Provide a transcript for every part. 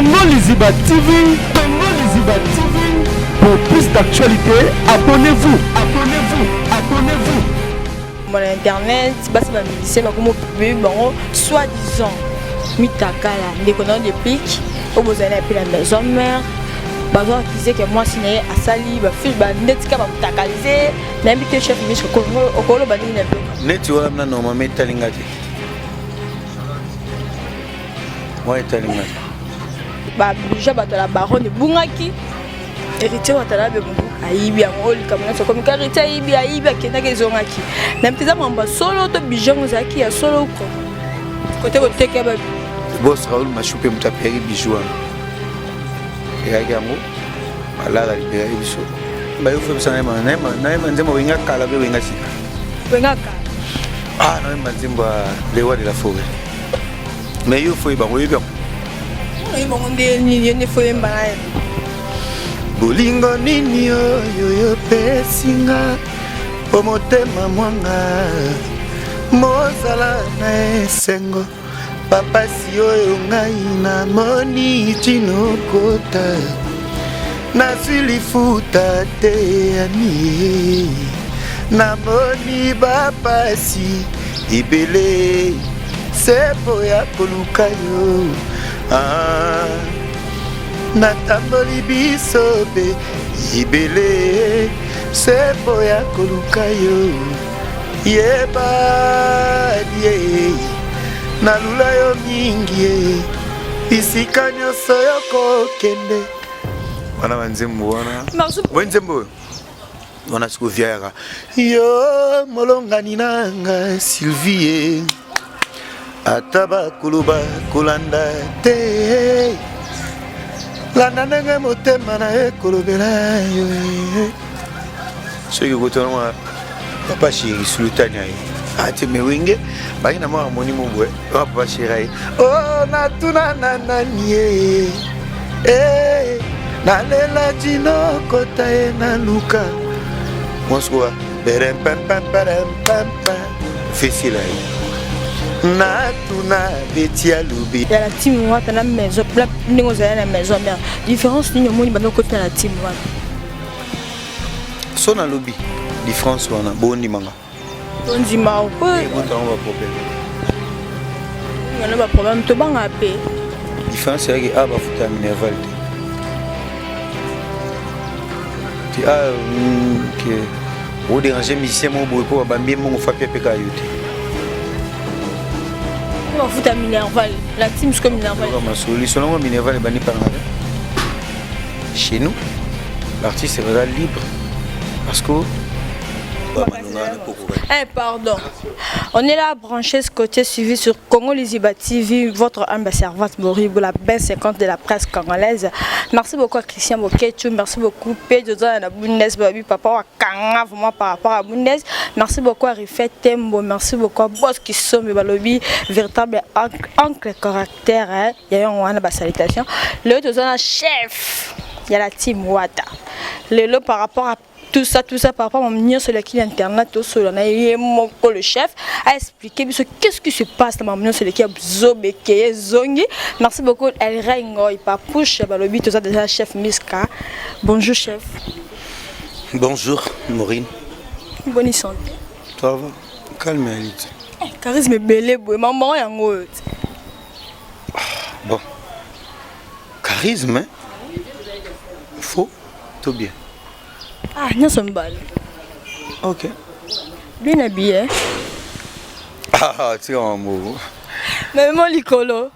Congo Liziba TV, Congo Liziba TV. Pour plus d'actualités, abonnez-vous, abonnez-vous, abonnez-vous. Mon internet, basi ba musicien bakomi publie bango soit disant mitakala ndeko na yo deplique oyo bozali na epe na maison mère bazo accuse ke mwasi na ye asali bafilme bandeti ka bamutakalize. Nayebi te, chef ministre, okoloba nini na biloko neti wana? Na normalement etali nga te, wana etali nga te. Babija bato ya la baronne ebungaki, Héritier Watanabe motu ayibi yango. Oyo likambo nyonso ekomi ka Héritier ayibi, ayibi, akendaki, ezongaki na mpe eza mambo ya solo to bijango ezalaki ya solo kote koteka ba Boss Raoul Mashu mpe moto apeyaki bijou wana, eyaki yango balala liberaki biso. Bayofa biso nayeba nzembo Wenga kala mpe Wenga sika. Wenga kala. Ah, nayemba nzembo ya Le Roi de la Forêt, mais yo faut yebango, oyebi yango. Oyebango nde nini? Yo nde faut yemba na ye. Bolingo nini oyo yopesinga po motema mwanga mozala na esengo, bapasi oyo ngai namoni tinokota, nazwi lifuta te. Ami, namoni bapasi ebele sepo ya koluka yo. Ah, natamboli biso mpe ebele sepo ya koluka yo. Yeba ye nalula yo mingi ye bisika nyonso yokokende. Wana banzembo wana, boye nzembo oyo wana sikoyo viayaka yo molongani nanga Sylvie, ata bakoloba kolanda te, landa ndenge motema na ye kolobela yo. Soki okotana mwa papa chéri sultani aye ate me Wenge baki na mwa harmonie mo boye wa papa chéri aye o natuna na nani ye. Eh, nalela jino kota ye naluka mwasikowa berempempemperempempe fesila ye natuna beti alobi. Ya la team Wata na maison, ndenge ozali na maison mère, différence nini omoni bando okoti na la team Wata? So nalobi différence wana, bondimanga? Tondima. Ebotango baproblème. Ngana baproblème, tobanga mpe. Différence eyaki a bafuta ya minerval te te a ke odéranger musicien moko boye mpo babambi ye mbongo fapi apeka yo te. Bafuta minerval, la team siko minerval. Masolo lisolo yango, minerval ebandi mpanga te. Chez nous, l'artiste est libre parce que Eh, pardon. On est là, branché, scotché, suivi sur Congo Liziba TV, votre humble servante Moribo, la belle 50 de la presse congolaise. Merci beaucoup à Christian Bokechu, merci beaucoup Pedro na Bundes, Babi Papa Wakanga, vraiment par rapport à Bundes. Merci beaucoup à Rifet Tembo, merci beaucoup à Boss Kisombe Balobi, véritable oncle caractère, hein. Il y a une salutation. Le autre, chef, il y a la team Wata. Le lot par rapport à tout ça, tout ça, par rapport à nyonso eleki na internet, tosolola na ye moko le chef, a expliqué biso qu'est-ce qui se passe na makambo nyonso eleki ya zobeke ye zongi. Merci beaucoup El Rey Ngoy Papouche balobi. Toza déjà chef Miska. Bonjour chef. Bonjour Maureen. Bonne santé? Ça va, calme alite. Eh, charisme ebele boye, mambango yango oyo te. Bon, charisme, hein? Faux tout bien. Ah, nyonso mibale. Ok. Bien habillé. Ah, tika mambo. Même likolo.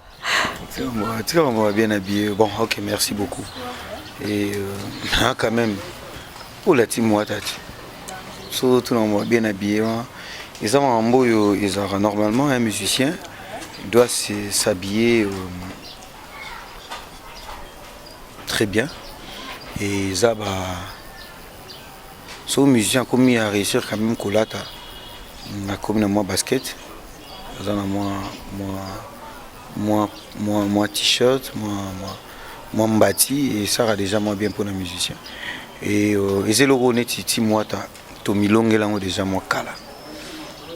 Tika mambo, bien habillé. Bon, ok, merci beaucoup. Et quand même pour la team Wata ti so tuna mambo bien habillé wana eza makambo oyo ezalaka normalement. Un musicien doit s'habiller très bien et eza ba so musicien akomi à réussir quand même kolata, nakomi na mwa basket, aza na mwa t-shirt, mwa mbati, esaka déjà mwa bien mpona musicien. Et eza eloko neti team Wata tomilongela yango déjà mwa kala,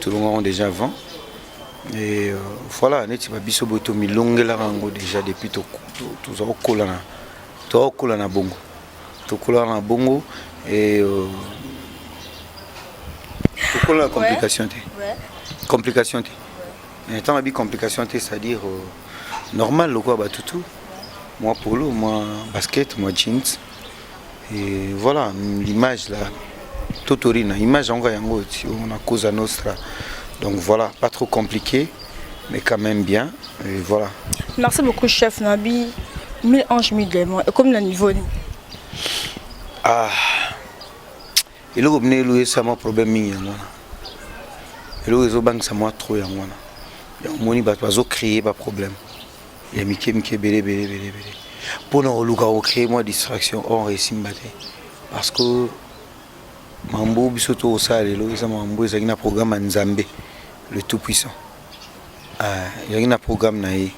tolonga yango déjà avant. Et voilà, neti ba biso boye tomilongelaka yango déjà depuis toza kokola na toza kokola na bongo, tokolaka na bongo et tokola na complication te, complication te. Ntango nabi complication te, c'est-à-dire normal lokola batutu, moi polo, moi basket, moi jeans et voilà l'image là, totorina image yango yango on a Cosa Nostra. Donc voilà, pas trop compliqué mais quand même bien et voilà. Merci beaucoup, chef. Nabi mille anges mille démons et comme na niveau nini? Ah, eloko bino elo esama problème mingi yango wana, eloko ezobangisa mwa trop yango wana. Yango moni bato bazocréer baproblème ya mike mike ebele ebele ebele ebele mpona koluka kocréer mwa distraction. Or esimba te parce que mambo biso tokosala lelo eza mambo ezalaki na programme ya Nzambe le tout puissant, ezalaki na programme na ye.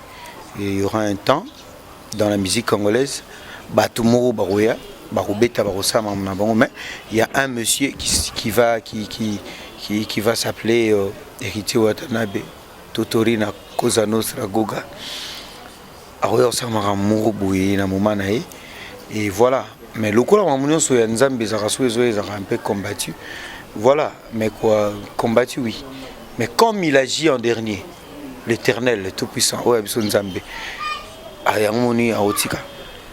Et il y aura un temps dans la musique congolaise, bato moko bakoya, bakobeta, bakosala makambo na bango, mais il y a un monsieur qui va qui va s'appeler Héritier Watanabe Totorina Cosa Nostra Goga, akoya kosala makambo moko boye na moment na ye et voilà. Mais lokola makambo nyonso ya Nzambe ezalaka soki ezoya, ezalaka un peu combattu, voilà. Mais quoi, combattu oui, mais comme il agit en dernier, l'Éternel le tout puissant oyo ya biso Nzambe, yango moni aotika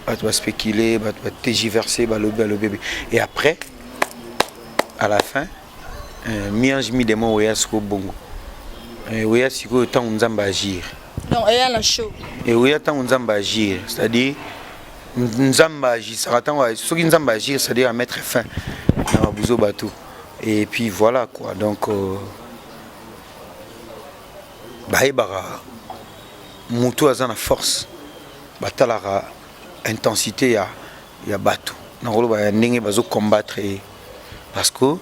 bato baspécule, bato batergiverse, balobi balobi et après à la fin mi-ange mi-démon oya sikoyo bongo, oya sikoyo ntango Nzambe agir. Donc eya na show. Oya ntango Nzambe agir, c'est-à-dire Nzambe agisaka ntango soki Nzambe agir, c'est-à-dire à mettre fin na babuzo bato et puis voilà quoi. Donc bayebaka motu aza na force, batalaka intensité ya bato nakoloba ya ndenge bazocombattre ye, parce que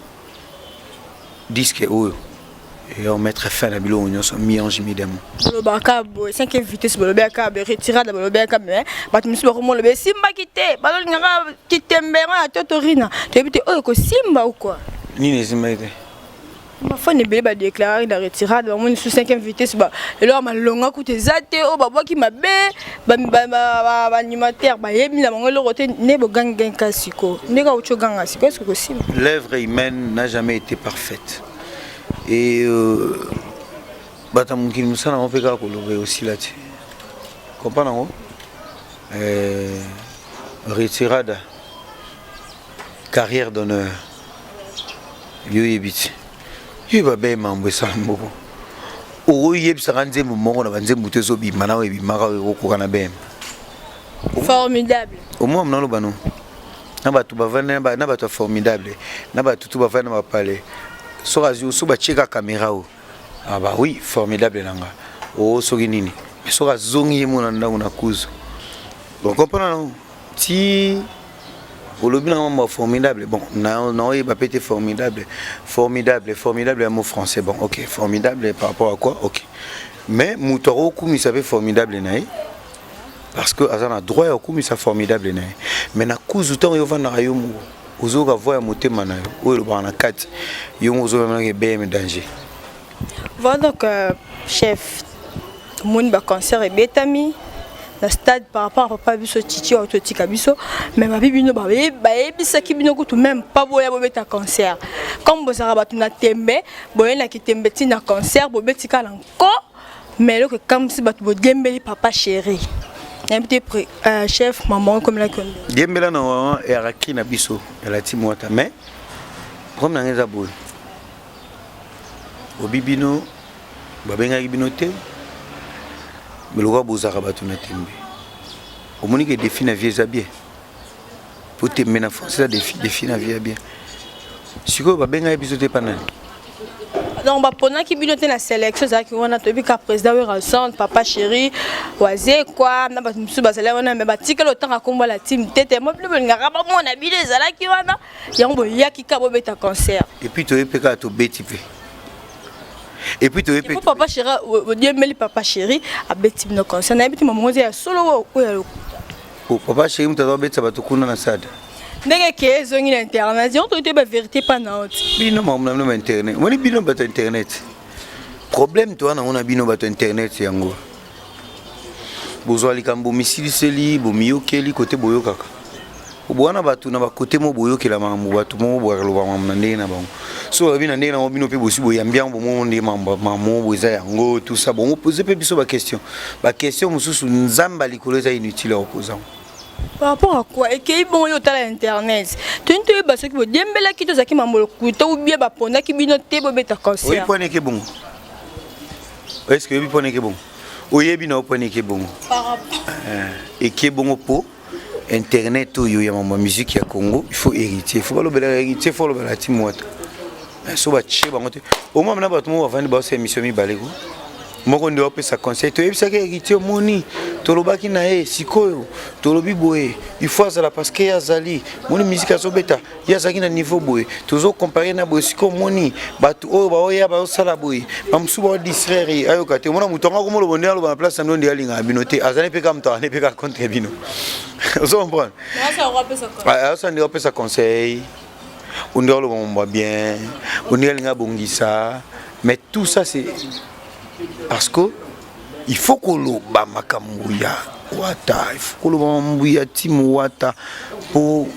disque oyo eya mettre fin na biloko nyonso, mi-ange mi-démon. Bolobaka boye cinquième vitesse, bolobaka boye retirada, bolobaka, mais bato mosusu bakomoloba esimbaki te, balolingaka kitembe yango ya Totorina. Toyebi te oyo ekosimba ou quoi. Nini esimbaki te? Bafani ebele badéclaraki na retirade, bamoni su cinquième vitesse, eloko malonga kuta eza te, oyo babwaki mabe, baanimateur bayebi na bango eloko te nde bogangigangi sikoyo ndenge auti oganga sikoyo, est-ce kosimba? L'œuvre humaine n'a jamais été parfaite et bato ya mokili mosala yango mpe kaka koloba osila te, comprendre yango. Retirada, carrière d'honneur, yo oyebi te, yo babe mambo esala moko okoyebisaka nzembo moko na banzembo te ezobima na oyo ebimaka oyo ekokoka na bm. Formidable. Omoi naloba no na bato bavandi na bato ya formidable na bato tu bavandi na bapale, soki azwi so batie ka caméra oyo, ah bah oui, formidable na nga o soki nini, mais soki azongi ye mona ndako na kuzu, bon, comprendre nango ti olobi nanga mambo ya formidable. Bon, naoyeba pe te formidable, formidable, formidable ya mot français. Bon, ok, formidable par rapport à quoi? Ok, mais moto akokumisa mpe formidable na ye parce que aza na droit ya kokumisa formidable na ye, mais na kuzu ntango yo ovandaka yo moko, ozoyoka voix ya motema na yo oyo elobaka na kati yo moko, ozoyoka ebm danger. Voilà, donc chef, tomoni baconcert ebetami na stade par rapport à papa biso Titi oyo totika biso, mais babi bino bayebisaki bino kutu même pa boya bobeta concert. Comme bozalaka bato na tembe, boyelaki tembe ntina concert bobeti kaka na nko, mais eloko ekamwisi bato, bodembeli papa chéri. Nayebi te, chef, mama okomelaki yo? Diembela na eyakaki na biso elati mwata, mais problème na ngai eza boye: obi bino babengaki bino te, mais lokola bozalaka bato na tembe, omoni ke défi na vie eza bien po tembe na français eza défi, défi na vie ya bien. Sikoyo babengaki biso te mpa nani? Donc baponaki bino te na sélection ezalaki wana. Toyebi ka président Werrason, papa chéri Wazekwa na bato mosusu bazali wana, mais batikali otanga kombo la team te te. Mo bino bolingaka bamona bino ezalaki wana, yango boyaki ka bobeta concert. Et puis toyebi mpe kaka tobeti mpe, et puis toyebi mpe papa chéri odiembeli, papa chéri abeti bino concert. Nayebi te mamongo eza ya solo oyo ya lokuta. Papa chéri moto aza kobetisa bato kuna na stade. Ndenge ke ezongi na internet, yango toyebi te bavérité mpa na yo te. Bino makambo na bino ba internet, omoni bino bato ya internet. Problème toza nango na bino bato internet yango. Bozwa likambo misiliseli, bomiyokeli kote boyokaka. Bwana bato na bakote mo boyokela makambo bato moko bokaloba makambo na ndenge na bango. So balobi na ndenge na bango bino mpe bosi boyambi yango bomoni ndenge makambo makambo eza yango tout ça. Bongo pose mpe biso ba question. Ba question mosusu nzamba likolo eza inutile ya kopoza yango. Par rapport à quoi ekei bongo yo otala internet toyini toyeba soki bodiembelaki to ozalaki mambo lokuta ou bien bapondaki bino te bobeta concert. Oyebi mpo eke bongo? Est-ce que oyebi mpo eke bongo? Oyebi na yo mpo eke bongo? Eke bongo mpo internet oyo ya mama musique ya Congo, il faut héritier, il faut balobela héritier, il faut balobela team wata. So batie bango te. Omwa na bato moko bavandi baosa émission mibale ko. Moko nde opesa conseil, toyebisaki héritier omoni, tolobaki na ye sikoyo, tolobi boye, il faut azala parce que ye azali, moni musique azobeta, ye azalaki na niveau boye, tozo comparer na boye, sikoyo omoni bato oyo baoya bazosala boye, bamosusu baodistraire ye, ayoka te. Omona moto yango akomoloba nde aloba na place na bino nde alingaka bino te, azali mpe kaka moto azali mpe kaka contre bino. Ozo comprendre? Azosala nde opesa conseil, onde aloba mambo bien, onde alinga abongisa, mais tout ça c'est parce que il faut koloba makambo ya wata, il faut koloba makambo ya team wata po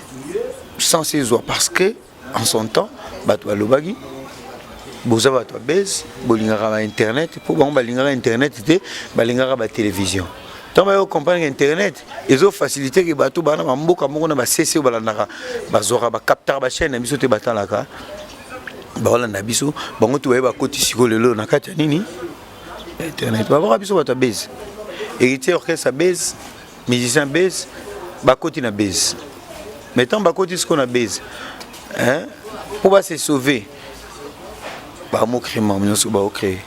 sans ezwa, parce que en son temps bato balobaki boza bato ya base, bolingaka ba internet, po bango balingaka internet te, balingaka ba télévision. Ntango bayo comprendre internet ezofacilité ke bato bana bamboka moko na basese oyo balandaka, bazwaka bacaptaka bachaîne na biso te, batalaka baolanda biso, bango to baye bakoti sikoyo lelo na kati ya nini internet, babaka biso bato ya base, héritier orchestre base, musicien base, bakoti na base. Mais ntango bakoti sikoyo na base, mpo base sauver, bamocrée makambo nyonso baocrée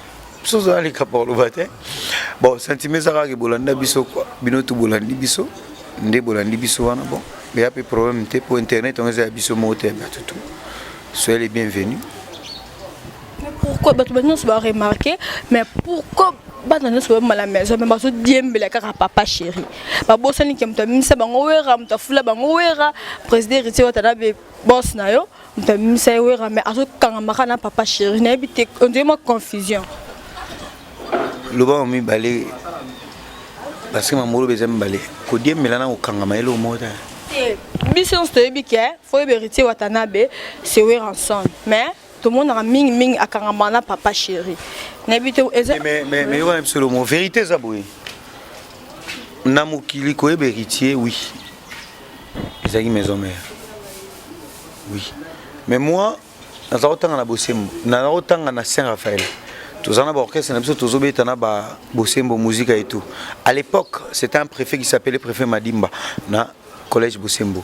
biso ozala likapa koloba te. Bon, sentiment eza kaka bolanda biso kua, bino tu bolandi biso nde bolandi biso wana. Bon, eya mpe problème te, mpo internet yango eza ya biso moko te, ya bato tu. Soyez les bienvenus. Mais pourquoi bato nyonso baremarquer, mais pourquoi bana nyonso babima la maison mais bazodiembela kaka papa chéri? Babosani ke moto abimisa bango Wera, moto afula bango Wera, président Héritier Watanabe, boss na yo, moto abimisa ye Wera, mais azokangamaka na papa chéri. Nayebi te, on dirait mwa confusion. Loba mibale, parce que mambo oloba eza mibale, kodiembela na kokangama eloko moko te. Biso nyonso toyebi ke fo oyeba Héritier Watanabe c'est Werrason, mais tomonaka mingimingi akangama na papa chéri. Nayebi te. Mais yoka na biso lomo, vérité eza boye na mokili, koyeba héritier, oui, ezalaki maison mère, oui, mais moi naza kotanga na Bosembo, naza kotanga na Saint Raphaël, toza na baorchestre na biso, tozobeta na Bosembo Musica et tout. À l'époque, c'était un préfet qui s'appelait préfet Madimba na collège Bosembo.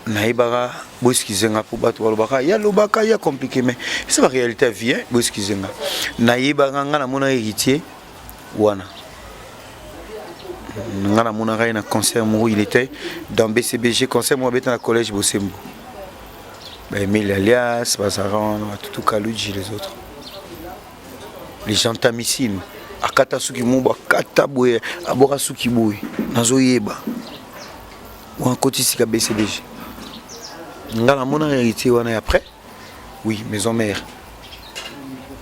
Nayebaka, boexcuser nga mpo bato balobaka ya lobaka ya compliqué, mais eza baréalité ya vie. Boexcuser nga, nayebaka nga namonaka héritier wana, nga namonaka ye na concert moko, il était dans BCBG, concert moko abeta na collège Bosembo, baemile alias bazalaka wana, batutu Kaluji, les autres, les gentamicine. Akata suki mo bakata boye, aboka suki boye, nazoyeba wana koti sika BCBG, nga namonaka héritier wana. Et après, oui, maison mère,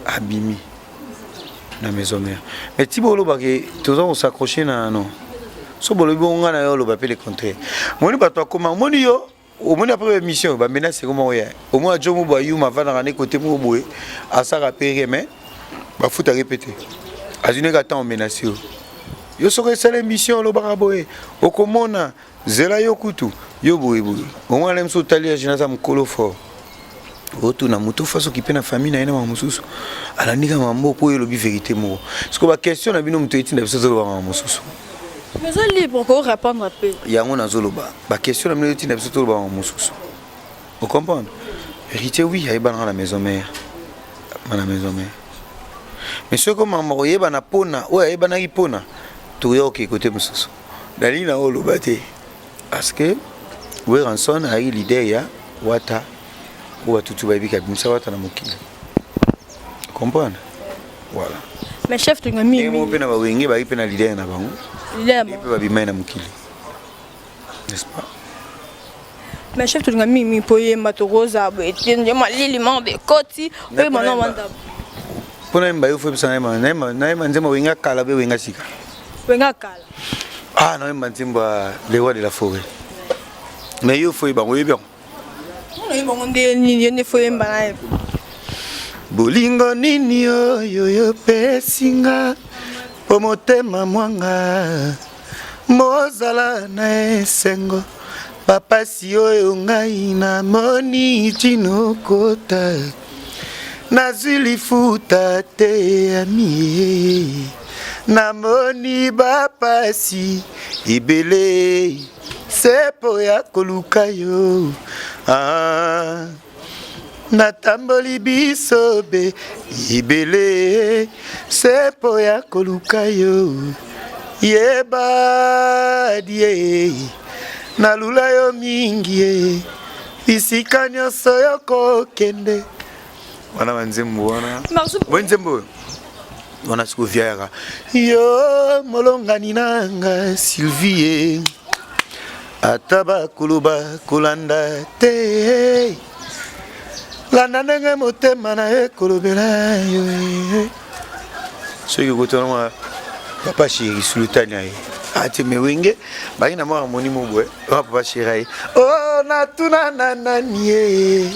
abimi na maison mère, mais ti bolobaka toza kos'accrocher na non, so bolobi bongo, nga na yo oloba mpe le contraire. Moni bato akoma, omoni yo, omoni après émission bamenace ekoma oya, omoni ajo mo bayuma avandaka ne kote moko boye, asaka mpe rien, mais bafutaka mpe te, azwi neka ntango menace yo. Yo soki esala émission olobaka boye, okomona zela yo kutu yo boye boye, omona na biso otali ya aza mokolo fort, otuna moto fa soki mpe na famille na ye na makambo mosusu, alandi kaka mambo mpo oyo elobi vérité moko. Siko baquestion na bino, moto etinda biso tozoloba makambo mosusu. Mais oza libre korépondre mpe. Yango nazoloba, baquestion na bino etinda biso toloba makambo mosusu, ocomprendre? Héritier, oui, ayebanaka na maison mère, na maison mère, mais soki makambo koyebana mpona oyo ayebanaki mpona toya oke kote mosusu, nalingi na oloba te, parce que Werrason ayaki leader ya Wata, oyo batutu bayebi kabimisa Wata na mokili, comprendre? Voilà. Mais chef, tolinga mingi mpe na bawenge bayaki mpe na leader na bango mpe babimai na mokili, n'est-ce pas? Mais chef, tolinga mingi mpo oyemba, tokozala boye te, nde malili moko bekoti oyemba na wanda. Mpo nayemba yo, fo yebisa nayemba nayemba nzembo Wenga kala be Wenga sika. Wenga kala. Ah, nayemba nzembo ya Le Roi de la Forêt. Mais yo fo yeba yango, oyebi yango. Oyebi yango nde nini? Yo nde fo yemba na ye. Bolingo nini oyo yopesi nga po motema mwanga mozala na esengo, bapasi oyo ngai namoni tinokota, nazwi lifuta te ami, namoni bapasi ebele sepo ya koluka yo. Ah. Natamboli bisobe ebele sepo ya koluka yo, yeba die nalula yo mingi ye bisika nyonso yokokende. Wana banzembo wana, boye nzembo oyo wana sikoyo viayaka yo molongani nanga Sylvie, ata bakoloba kolanda te, landa ndenge motema na ye kolobela yo. Soki okotana mwa papa chéri sultani aye ate me Wenge bangi na mwa harmonie mo boye wana papa chéri aye o natuna na nani ye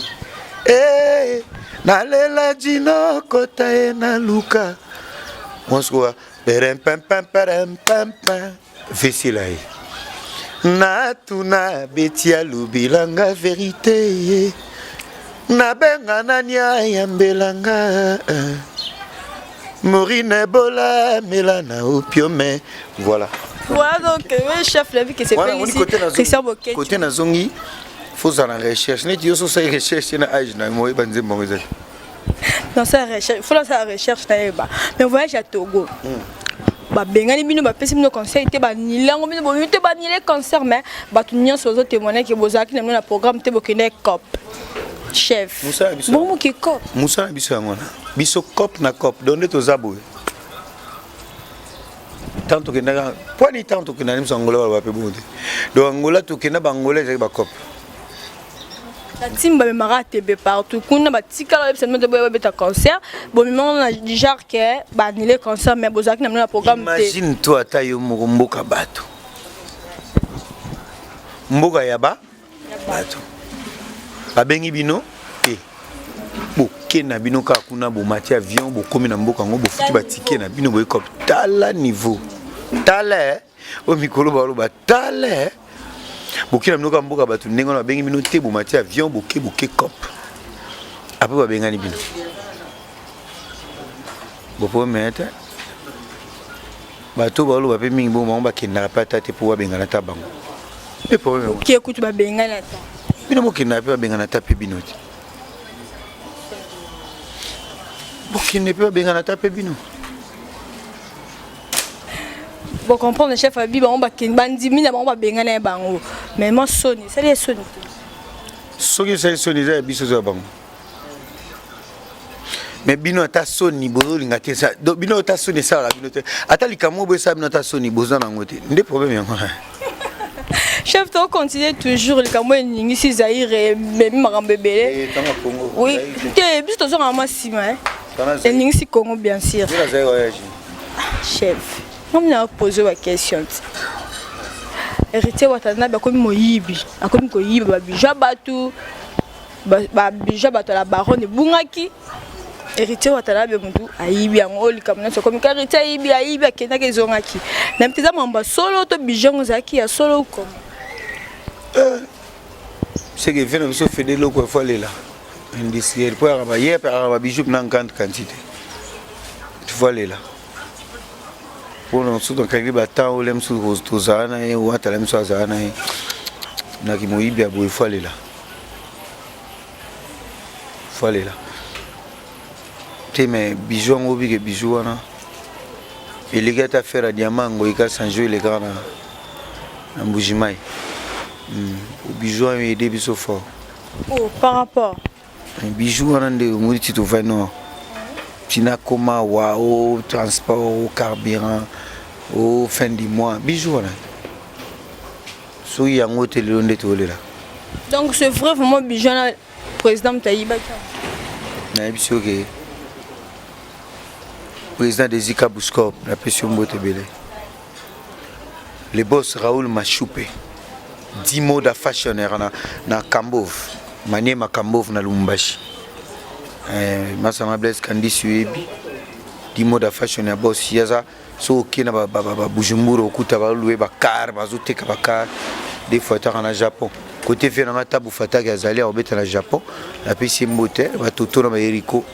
eh, nalela jino kota ye naluka mwasikowa perempempemperempempe vesila ye natuna beti alobelanga verité ye nabenga nani ayambelanga Morine Bola mela na opiome. Voilà. Voilà donc le chef la vie qui s'est fait ici Christian Boket. Côté nazongi faut zala recherche neti yo sosali recherche na age na mo oyeba nzembo yango ezali. Dans sa recherche, faut dans sa recherche nayeba. Mais voyage à Togo. Babengani bino, bapesi bino conseil te, banile yango, bino boyebi te banile concert, mais bato nyonso bazotémoigne ke bozalaki na bino na programme te, bokende cop chef. Bomoki cop. Mosala na biso yango wana, biso cop na cop, donc nde toza boye. Tant tokendaka poani, tant tokendaka biso Angola, baloba mpe bongo te. Donc Angola tokenda, baangola ezalaki bacop. Batimba bamemaka tebe partout kuna, batikala bayebisa bino te boya babeta concert, bomemango na genre ke baanile concert, mais bozalaki na bino na programme te. Imagine toi, ata yo moko, mboka bato, mboka ya ba bato babengi bino te, boke na bino kaka kuna, bomati avion, bokomi na mboka yango, bofuti batike na bino, boyekope. Tala niveau, tala oyo mikolo baloba, tala boke na bino kaka mboka bato ndenge wana, babengi bino te, bomati avion, boke, boke cop, après babengani bino, bopome te. Bato baloba mpe mingi bongo, bango bakendaka mpe ata te mpo babengana ata bango mpe problème. Oke kutu babengani ata. Bino bokendaka mpe babengana ata mpe bino te, bokende mpe babengana ata mpe bino. Bocomprendre chef abi bango bakende, bandimi na bango, babengani ye bango, mais mwa soni esali ye soni te. Soki esali soni, eza ya biso to ya bango? Mais bino ata soni bozolinga te. Donc bino ata soni esalaka bino te, ata likambo boyo esala bino ata soni boza nango te, nde problème yango. Chef, tocontinue toujours. Likambo eningisi Zaire, ememi makambo ebele. Oui te, biso tozongaka mwa nsima. Eningisi Congo, bien sûr. Chef, ngami na pose ba question ti Héritier Watanabe akomi moyibi, akomi koyiba babiju ya bato, babiju ya bato ya la baronne ebungaki, Héritier Watanabe motu ayibi yango. Oyo likambo nyonso akomi ka Héritier ayibi, ayibi, akendaki, ezongaki na mpe eza mambo ya solo to biju yango ezalaki ya solo koma? Seke vie na biso fede eloko efo alela industriel mpo yaka baye mpe aka babiju na grande quantité, tu alela mpona mosusu tokangi batemps oyo le mosusu tozala na ye, watala miso azala na ye naki moyibi ya boye, fo alela, fo alela te. Mais bijou yango obike, bijou wana eleki ata fer ya diamant yango eka sanjo elekaka na Mbujimai. Bijou wana ede biso fort. Oh, par rapport Bijou wana nde omoni ti tovai nord, tina koma wa o transport, o carburant, o fin du mois, bijou wana soki yango te, lelo nde toyolela. Donc c'est vrai, vraiment bijou wana président moto ayibaki? Nayebi soki. Président de Zika Buscop, napesi yo mbote ebele. Le boss Raoul Mashupe, Dimoda Fashioner na, na Kambov, Maniema Kambov na Lumbashi. Eh, Masanga Blaise Kandisi oyebi. Dimoda Fashion ya boss yaza so oke na ba, ba, ba, ba Bujumbura okuta ba louer ba car, bazoteka ba car des fois ataka na Japon. Côté vie na nga Tabu Fataki azali akobeta na Japon, napesi ye mbote, ba Toto na ba Eriko.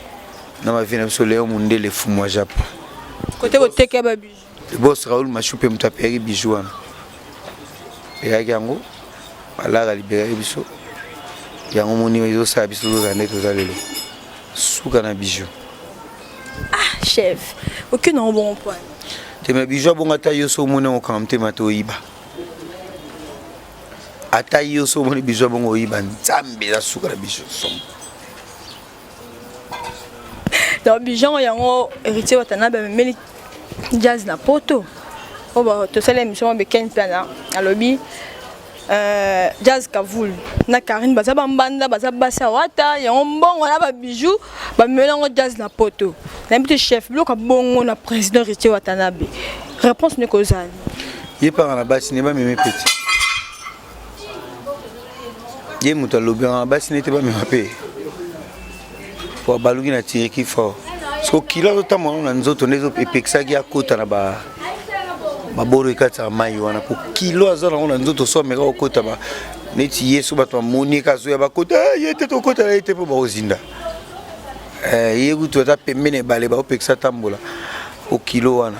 Na ba vie na biso Léon Mundele fumu ya Japon. Côté koteka ba bijoux. Le boss Raoul Mashupe moto apeyaki bijou wana. Peyaki yango, alara liberaki biso. Yango moni ezosala biso tozala nde toza lelo. Suka na bijou. Ah chef, okende yango bongo point. Te mais bijou abongo ata yo so omoni yango okanga motema te oyiba. Ata yo so omoni bijou abongo oyiba nzambe eza suka na bijou somo. Donc bijan yango héritier Watanabe amemeli jazz na poto. Oyo tosala émission moko Ken Mpiana alobi euh, jazz Kavul na Karine baza bambanda baza basi ya wata yango mbongo na ba bijoux bamemeli yango jazz na poto. Nayebi te chef biloko ya bongo na président héritier Watanabe. Réponse nde kozala. Ye paka na basi ne bamemi peti. Ye moto alobi na basi nete bamema mpe po abaluki na tiriki fort so kilo azotambola na nzoto nde epekisaki akota na baboro ekatisaka mai wana po kilo aza nango na nzoto so ameka kokota neti ye so bato bamoni eka azoya bakota eh, ye te tokota na ye te mpo bakozinda eh, ye kutu ata pembeni ebale baopekisa tambola po kilo wana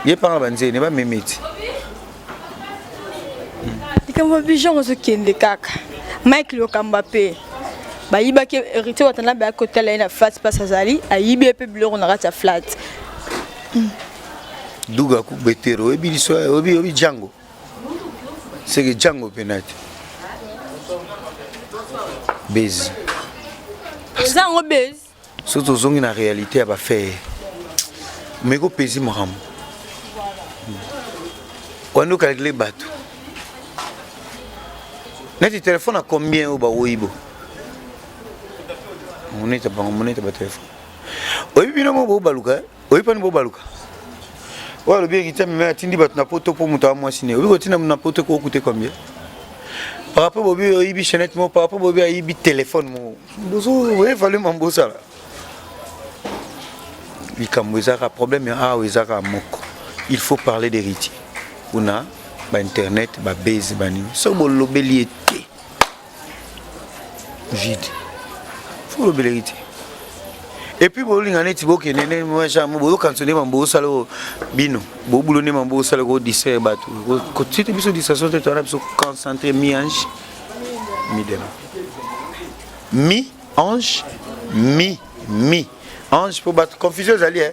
ye mpanga banzene bamemeti Likambo ya bijoux ozokende kaka Mike Lokamba mpe bayibaki héritier Watanabe ayaki kotala ye na flat place azali ayibi ye mpe biloko na kati ya flat. Duga kubetero oyebi liso oyebi oyebi Django seke Django mpe te base eza yango base soki tozongi na réalité ya bafere omeki opesi makambo wandi okalkile bato neti telefone ya combien oyo baoyibo moneta bango moneta batelefone oyebi bino mo bobaluka eh? oyebi pani bobaluka oyo alobi ekita meme atindi bato na poto mpo moto amwasi ne oyebi kotinda moto na poto kokute combien par rapport bobi oyibi chaînette moko par rapport bobi ayibi telefone moko bozo evalue mambo osala likambo ezaka problème ya awa ezaka moko il faut parler d'héritier kuna ba internet ba base banini soki bolobeli ye te vide faut bolobela ye te et puis bolinga neti bokende nde boyokanisa nde mambo osala oyo bino bobulo nde mambo osala ko distraire bato kotite biso distraction te towana biso concentré mi ange mi dema mi ange mi mi ange mpo bato confusion ezali e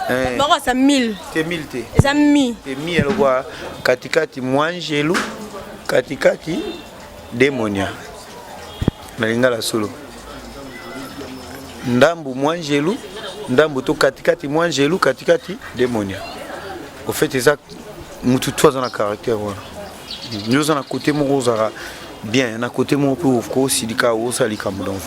eh. Bango asa 1000. Te 1000 te. Eza mi. Te mi elokwa katikati mwangelu katikati demonia na lingala solo ndambu mwangelu ndambu to katikati mwangelu katikati demonia au fait eza mutu to aza na caractère wana yo oza na côté moko ozalaka bien na côté moko mpe okosilika osala likambo donc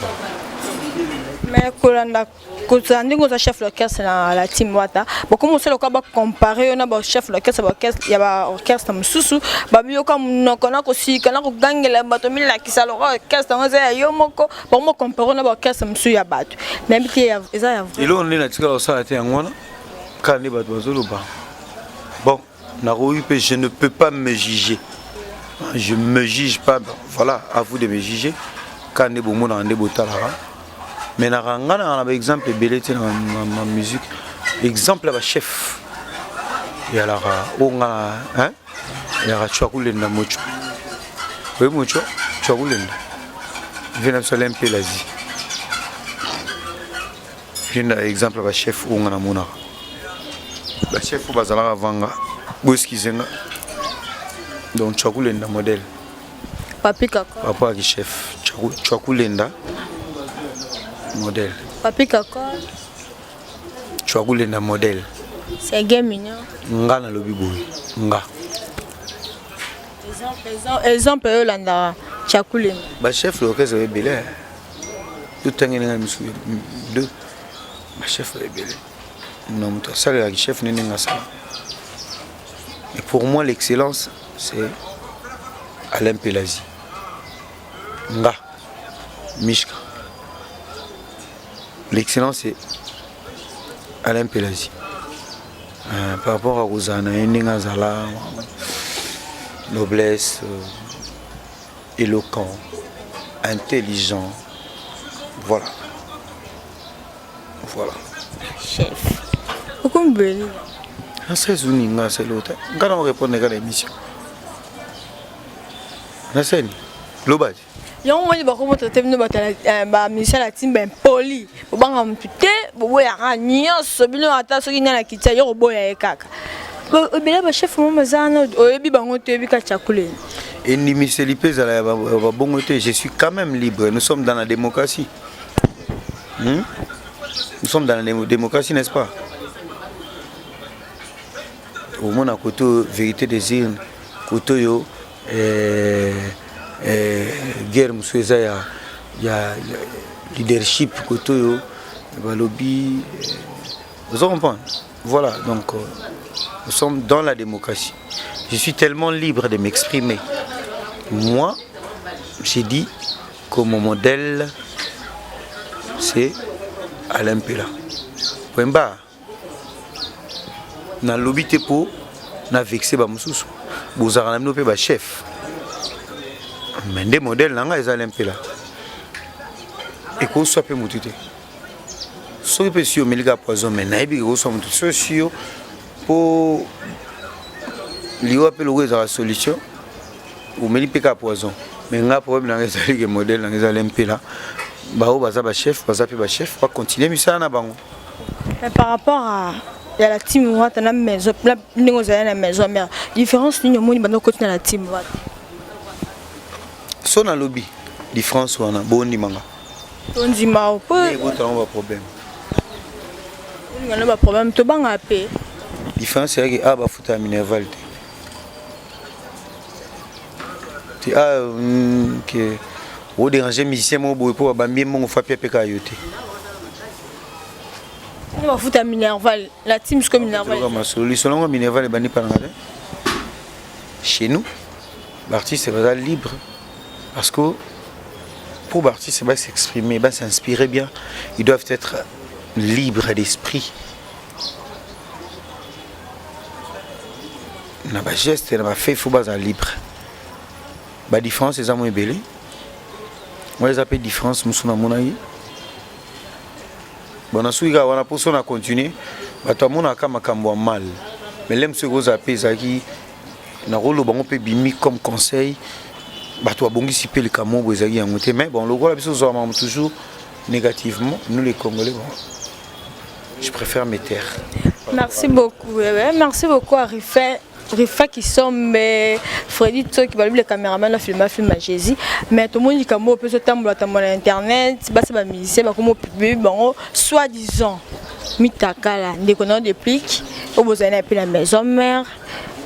mais kolanda kozala ndenge oza chef d'orchestre na la team wata bokomi osala lokola bacompare yo na bachef d'orchestre ya baorchestre mosusu babiyoka monoko na kosilika na kogangela bato milakisa lokola orchestre yango eza ya yo moko bango bacompare yo na baorchestre mosusu ya bato nayebi te eza ya vrai eloko nde natikala kosala te yango wana kaka nde bato bazoloba bon nakoki mpe je ne peux pas me juger je me juge pas bon, voilà à vous de me juger kaka nde bomonaka nde botalaka mais naka nga naka na baexemple ebele te na musique exemple ya bachef eyalaka oyo nga na eyalaka chwakulenda mocho oye mocho chwakulenda vie na biso alain mpelazi na exemple ya bachef oyo nga namonaka bachef oyo bazalaka vanga boeskize nga donc chwakulenda modèle Papi Kakol. Papa ki chef Chwakulenda modèle. Papi Kakol. Chwakulenda modèle. C'est gay mignon. Nga na lobi boye. Nga. Exemple exemple oyo landaka Chwakulenda. Ba chef l'orchestre ebele. Tout tangeli nga misu deux. Ba chef ebele. Na moto asalelaki chef nde ndenge asala. Et pour moi l'excellence c'est Alain Pelazi. Nga Mishka. L'excellence c'est Alain Pelazi. Euh, par rapport à kozala na ye ndenge azala noblesse euh, éloquent intelligent voilà voilà chef okomi boye nini nasali nini nga asali ota nga na orépondre kaka na émission nasali loba te yango moni bakomo traite bino bato bamusicien ya timba impoli bobanga motu te boboyaka nyonso bino ata soki ngai na kitia yo koboya ye kaka ebele bachef mo baza wana oyebi bango te oyebi kati ya kuleni endimiseli mpe ezala ya babongo te. Je suis quand même libre, nous sommes dans la démocratie, Nous sommes dans la démocratie, n'est-ce pas? Omona kote oyo vérité des urnes, kote oyo eh, eh, guerre mosusu eza ya, ya, ya leadership, kote oyo balobi eh, ozo comprendre. Voilà, donc nous sommes dans la démocratie. Je suis tellement libre de m'exprimer. Moi, j'ai dit que mon modèle, c'est Alain Pela. Wemba, nalobi te mpo na vexe bamosusu bozalaka na bino mpe bachef, mais nde modèle na ngai eza Alain Mpela. Ekoswa mpe motu te soki mpe si omeli kaka poison, mais nayebi ekoswa motu soki si yo mpo liwa mpe loko ezalaka solution, omeli mpe kaka poison. Mais nga problème na ngai ezali ke modèle na ngai ezali Mpela. Baoyo baza bachef, baza mpe bachef, bacontinue misala na bango. Mais par rapport à ya la team Wata na maison, ndenge ozali na maison mère, différence nini omoni banda okoti na la team Wata? So nalobi différence wana, bondimanga? Tondima po ebotango baproblème. Olinga na baproblème, tobanga mpe. Différence eyaki awa, bafuta ya minerval te te ah, ke odéranger musicien moko boye mpo babambi ye mbongo, fa pia mpe kaka yo te. Bafuta minerval la team siko minerval? Masolo lisolo yango, minerval ebandi mpananga te. Chez nous, baartiste baza libre parce que pour baartiste ba s'exprimer, ba s'inspirer bien, ils doivent être libres d'esprit na bageste na bafait, faut baza libre. Badifférence eza mo ebele wana, eza mpe différence mosusu namonaki. Bon, nasuki kaka wana mpo so na continue, bato amonaka makambo ya mal, mais le mosusu ekozala mpe ezalaki nakoloba ngo mpe bimi comme conseil, bato babongisi mpe likambo boye ezalaki yango te. Mais bon, lokola biso ozwaka makambo toujours négativement, nous les Congolais, bon, je préfère me taire. Merci beaucoup. Ouais, merci beaucoup à Riffin. Rifa Kisombe, Freddy Tsoki, balobi le caméraman a filmé film à Jésus. Mais tout le monde dit que peut se tambola tambola internet, basi ba musicien ba komo publier bango soi-disant mitakala ndeko na déplique au bozali na pe la maison mère,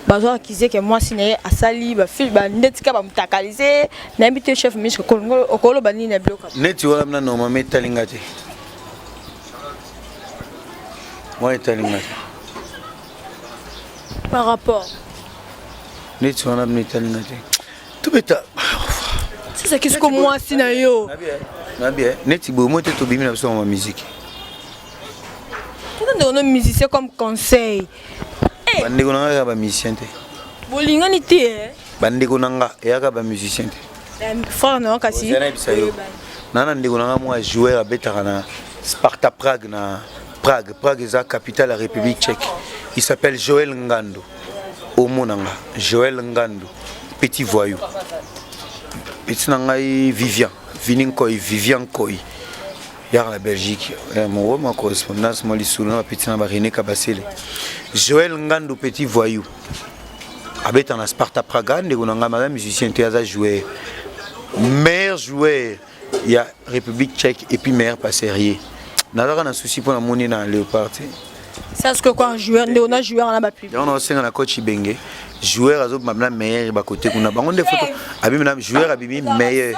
bazo accuser que mwasi na ye asali ba film ba ndeti ka ba mutakaliser. Nayebi te, chef ministre, okoloba nini na biloko? Neti wana na normalement etalinga te, wana etalinga te. Par rapport Neti wana bino etalinga te, tobeta. Sisaki siko mwasi na yo. Nabi neti boye mo te, tobimi na biso na musique. Tata, ndeko no musicien, comme conseil. Bandeko na nga kaka bamusicien te. Bolingani te? Bandeko na nga eyaka bamusicien te. Frère na yo kasi. Nayebisa yo, naa na ndeko na nga mwa joueur abetaka na Sparta Prague, na Prague. Prague eza capitale ya République tchèque. Il s'appelle Joël Ngando. Omona nga Joël Ngando, petit voyou, petit na ngai Vivian Vini Nkoi, Vivian Nkoi yaka na Belgique, moko ma correspondance mwa lisolo na bapeti na barené Kabasele. Joël Ngando, petit voyou, abeta na Sparta Praga. Ndeko na ngai aza musicien te, aza joueur, meilleur joueur ya République tchèque et puis meilleur passeur. Ye nazalaka na souci mpo namoni na Léopard te. Ça ce que quoi, joueur nde ona joueur na bapublic. Yango naosenga na coach Ibenge, joueur azobima na meilleur bakote kuna bango nde photo abimi na joueur, abimi meilleur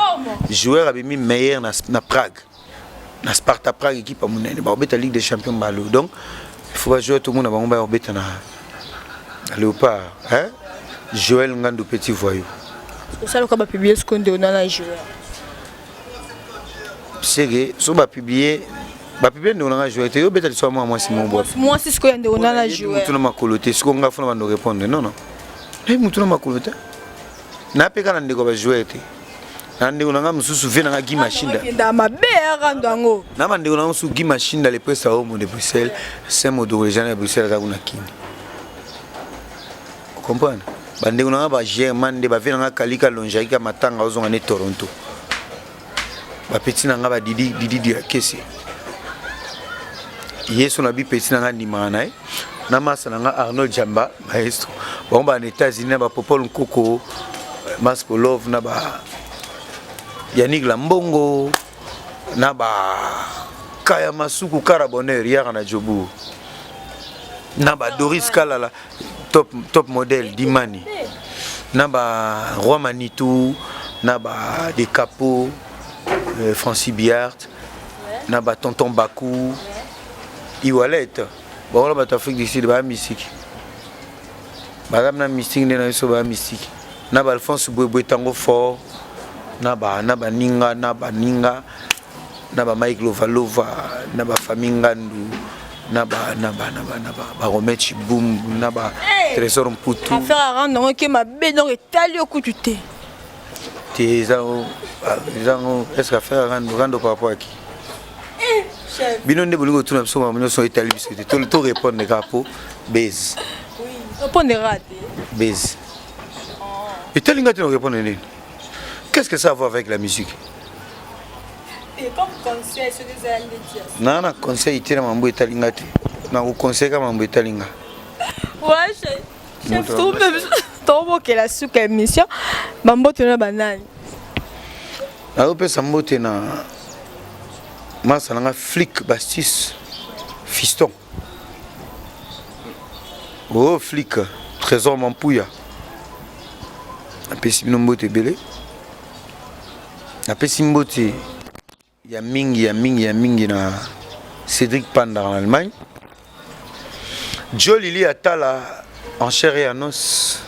joueur, abimi meilleur na Prague, na Sparta Prague, équipe ya monene, bakobeta Ligue des champions balo. Donc Il faut bajoueur tomona bango baya kobeta na Léopard, hein? Joël Ngandu petit voyou. Osalaka ba publier sikoyo ndeko na joueur. Seke so ba publier ba publier ndeko na joueur te yo beta liswa mwa mwasi mo bwa. Mwasi sikoyo ndeko na joueur. Mutu na makolo te sikoyo nga fona bando répondre non non. Nayebi mutu na makolo te. Napeka na ndeko ba joueur te. Na ndeko na nga mosusu vie na nga Guy Machinda. Kenda mabe ya rando yango. Na ba ndeko na nga mosusu Guy Machinda le prince Aomo de Bruxelles, Saint Modoro le ya Bruxelles aza kuna Kin. Comprendre? Ba ndeko na nga ba Germain nde ba vie na nga Kalika Lonjaika Matanga ozonga ne Toronto. Ba petit na nga ba Didi Didi Diakese. Yesu na bi petit na nga ndimaka na ye. Na masa na nga Arnold Jamba maestro. Bango ba na États-Unis na ba Popol Nkoko Masco Love na ba Yannick Lambongo na ba Kaya Masuku Kara Bonheur yaka na Jobourg na ba Doris Kalala top, top modèle Dimani na ba Roi Manitou na ba De Capo euh, Francis Biart na ba Tonton Bakou Iwalet bango bato Afrique du Sud ba mystique baza na mystique nde na biso ba mystique na ba Alphonse Bwebwe tango fort na ba na baninga na baninga na ba Mike Lovalova na ba famille Ngandu na ba na ba na ba na ba ba Romain Chibumbu na ba hey! Trésor Mputu affaire à rendre ngo ke mabe donc etali yo kutu te te eza eza ngo est-ce que affaire à rendre rendre par rapport à qui eh, bino nde bolingi kotuna biso makambo nyonso etali biso te to répondre kaka po base base etali ngai te na répondre nini? Qu'est-ce que ça a à voir avec la musique? Naa na conseil te na mambo etali nga te, nakoconseille ka mambo etali nga. Chef, tobokela suka émission, bambote na banani? Nazopesa mbote na masa na nga Flick Bastis Fiston. Oh Flick Trésor Mampuya. Napesi bino mbote ebele. Napesi mbote ya mingi ya mingi ya mingi na Cédric Panda en Allemagne. Joe Lili Atala en chair et en os.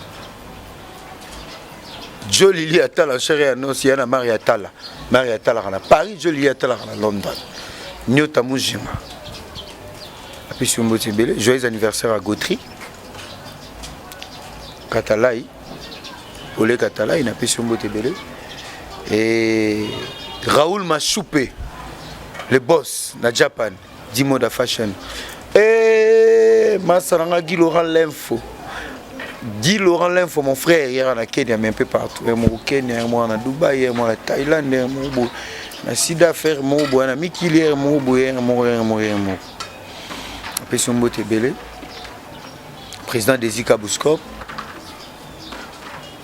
Joe Lili Atala en chair et en os, ya na Marie Atala. Marie Atala na Paris, Joe Lili Atala na London. Nyota Mujima. Apesi mbote ebele. Joyeux anniversaire à Gautry. Katalai. Ole Katalai napesi mbote ebele. Et Raoul Machoupe, le boss na Japan. Dimoda Fashion. Eh, masa nanga Guy Laurent L'info. Guy Laurent L'info, mon frère, hier na Kenya, mais un peu partout. Hier au Kenya, hier na Dubaï, hier na Thaïlande, hier mo na Sida faire mo bo na Mikili, hier mo bo, hier mo, hier mo, hier mo. Apesi mbote ebele. Président Desi Kabuscop.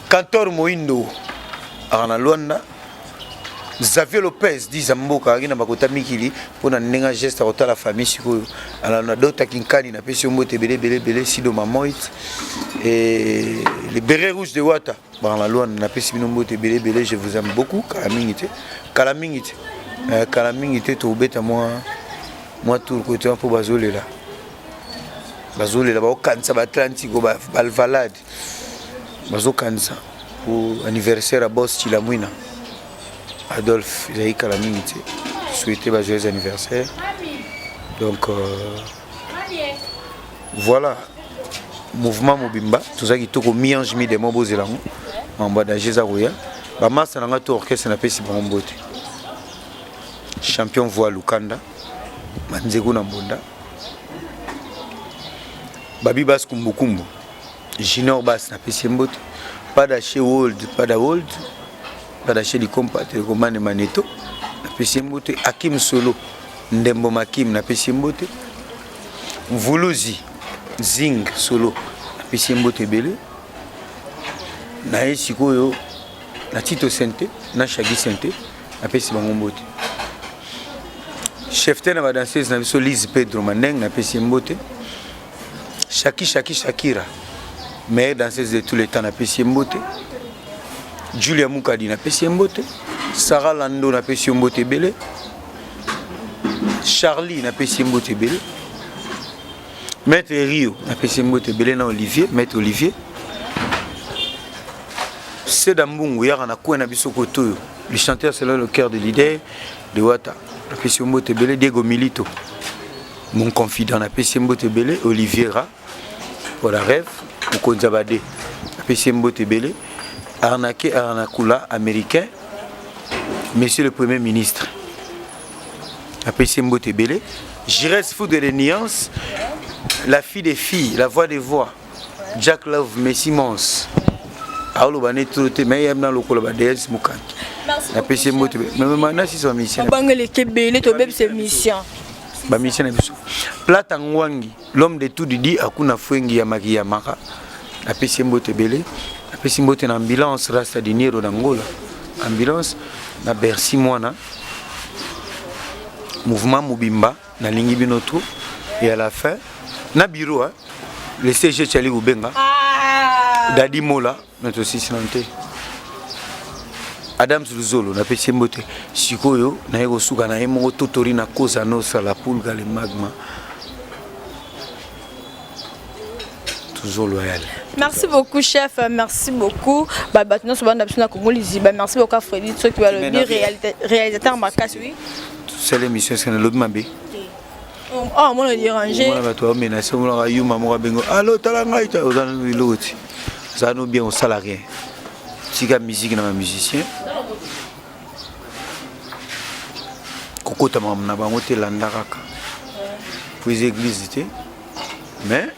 Cantor Moindo, na Luanda. Xavier Lopez dit Zamboka azalaki na bakota mikili mpo na ndenge geste akotala famille sikoyo alanda Dota Kinkani napesi yo mbote ebele ebele ebele Sido Mamoit et le béret rouge de Wata bana na Luanda napesi bino mbote ebele ebele je vous aime beaucoup kala mingi te kala mingi te euh, kala mingi te tobeta mwa mwa tour kote mpo bazolela bazolela baokanisa ba Atlantico ba Alvalade bazokanisa pour anniversaire ya boss Chilamwina Adolphe ezali kala mingi te souhaiter ba joyeux anniversaire donc euh, voilà mouvement mobimba toza kitoko mi ange mi démon bozela yango mambo ya danger eza koya bamasa na ngai to orchestre napesi bango mbote champion voix lukanda manzeku na mbonda babi bas kumbukumbu Junior Bass napesi ye mbote pada chez World pada World pada chez Likompa telecommande Maneto napesi ye mbote Akim Solo Ndembo Makim napesi ye mbote Mvuluzi Zing Solo napesi ye mbote ebele na ye sikoyo na Tito Sente na Shaggy Sente napesi bango mbote chef te na ba danseuse na biso Lise Pedro Mandeng napesi ye mbote Shaki Shaki Shakira meilleure danseuse de tous les temps napesi ye mbote Julia Mukadi napesi ye mbote Sarah Lando napesi yo mbote ebele Charlie napesi ye mbote ebele. Maître Rio napesi mbote ebele na Olivier, Maître Olivier Seda Mbungu yaka na coin na biso kotoyo, le chanteur selon le cœur de leader de Wata, napesi mbote ebele. Diego Milito, mon confident, napesi mbote ebele. Oliviera pour la rêve, mokonzi ya bade, napesi mbote ebele. Arnaque Arnakula américain, monsieur le premier ministre, apesi mbote ebele. Jires Foudre de Nuance, la fille des filles, la voix des voix, Jack Love Messi Mons, aoloba ne tro te mais yebna lokola ba DS mokangi, napesi mbote ebele. Mais nasisa bamisien Bangeleki ebele, tobebisa émission. Bamisien na biso, Plata Ngwangi, l'homme de tout didi akuna fwengi ya makiyamaka, napesi mbote ebele. Napesi mbote na ambulance Rasta Diniero na Ngola, ambulance na Bercy, mwana mouvement mobimba, nalingi bino trop. Et à la fin na bureau, hein, le CG Chali Kubenga, ah. Dadi Mola na tosisi nano te, Adams Luzolo, napesi ye mbote. Sikoyo naye kosuka na ye moko totori na Cosa Nostra, la pulga, le magma, toujours loyal. Merci beaucoup chef, merci beaucoup. Ba bato nyonso banda biso na Congo Liziba. Merci beaucoup à Freddy soki balobi réalisateur makasi, oui. Sala émission, est-ce que nalobi mabe? Oh, mona déranger. Mona bato bamenase, omonaka yuma moko abengo alo tala ngai ta oza nanu eloko ti oza no bien, osala rien, tika musique na bamusicien, kokota makambo na bango te, landa kaka po eza église te. Mais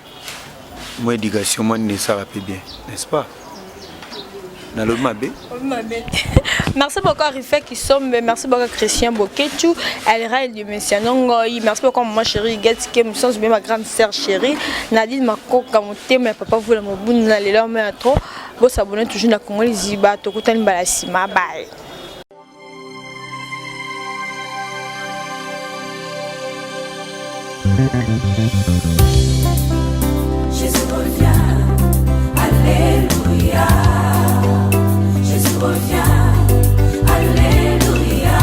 mwa éducation mwa nini esala mpe bien, n'est-ce pas? Nalobi mabe? Merci beaucoup à Rifet Kisombe, merci beaucoup à Christian Bokechu, Elra de Messiano Ngoy, merci beaucoup à maman chérie Getty Kem, sans oublier ma grande sœur chérie, Nadine Makoka, Motema, papa vous la Mobuna, les larmes à trop. Vous s'abonnez toujours à Congo Liziba, Tokutani Balasima, bye. Jésus revient, Alléluia. Jésus revient, Alléluia.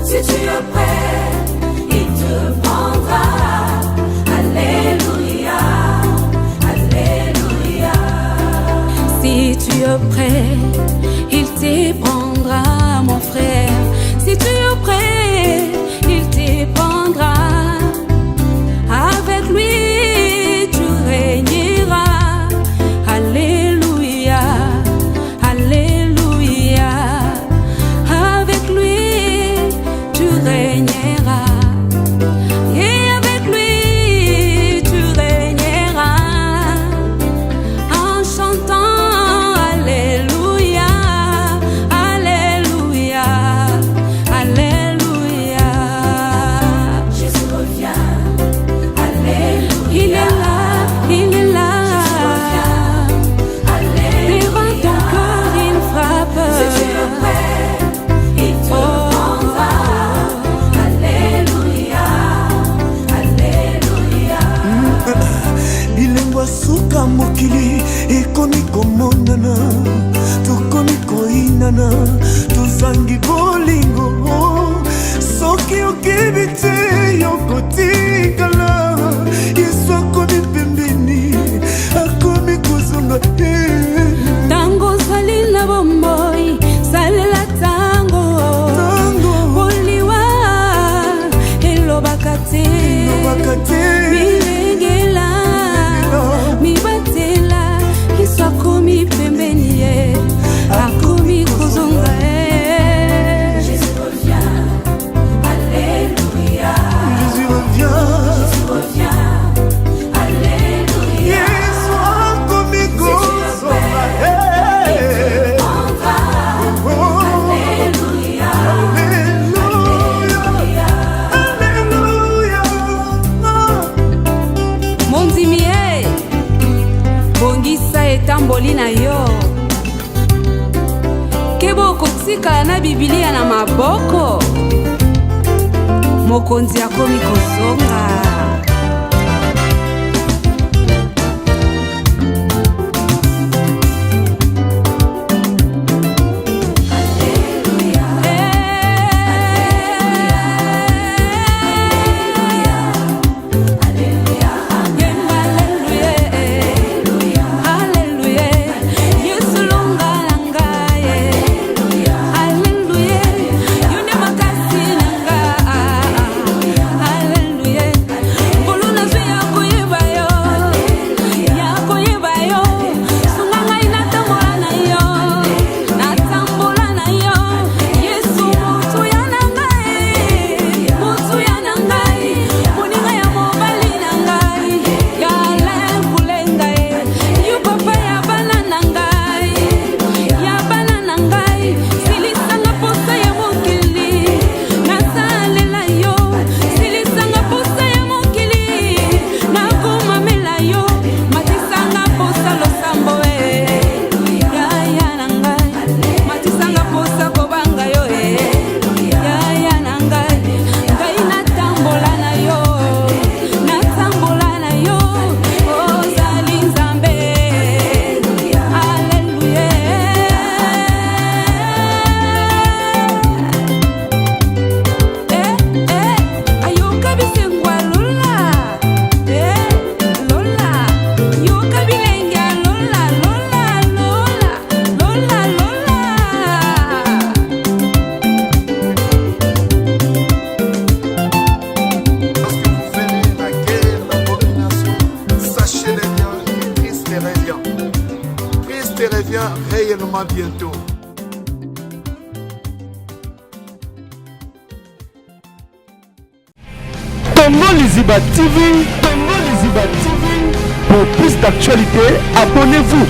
Si tu es prêt, il te prendra. Alléluia, Alléluia. Si tu es prêt, il te prendra, mon frère. Si tu es prêt, il te prendra. Avec lui, tu régneras. Alléluia, Alléluia. Avec lui, tu régneras. Et avec lui, tu régneras. En chantant Alléluia, Alléluia, Alléluia. Jésus revient, Alléluia. Il est là, il est là. Alléluia. Devant ton cœur, il frappe. Si tu es prêt, il te prendra. Alléluia, Alléluia. Bilembo ya suka, mokili ekomi komonana, tokomi koyinana, tozangi bolingo. Soki okebi te, yokotikala. Yesu akomi pembeni, akomi kozonga. Ntango ozali na bomoi, salela ntango. Ntango. Boliwa elobaka te. Elobaka te. Milengela, mibatela, Yesu akomi pembeni, ye akomi kozonga ye. Jésus revient, Alléluia. Jésus revient. Jésus revient, Alléluia. Yesu akomi kozonga. Prendra, Oh, Alléluia. Alléluia, Alléluia. Mondimi ye, bongisa etamboli na yo, keba okotikala na bibilia na maboko, mokonzi akomi kozonga. réellement bientôt. Congo Liziba TV, Congo Liziba TV. Pour plus d'actualités, abonnez-vous.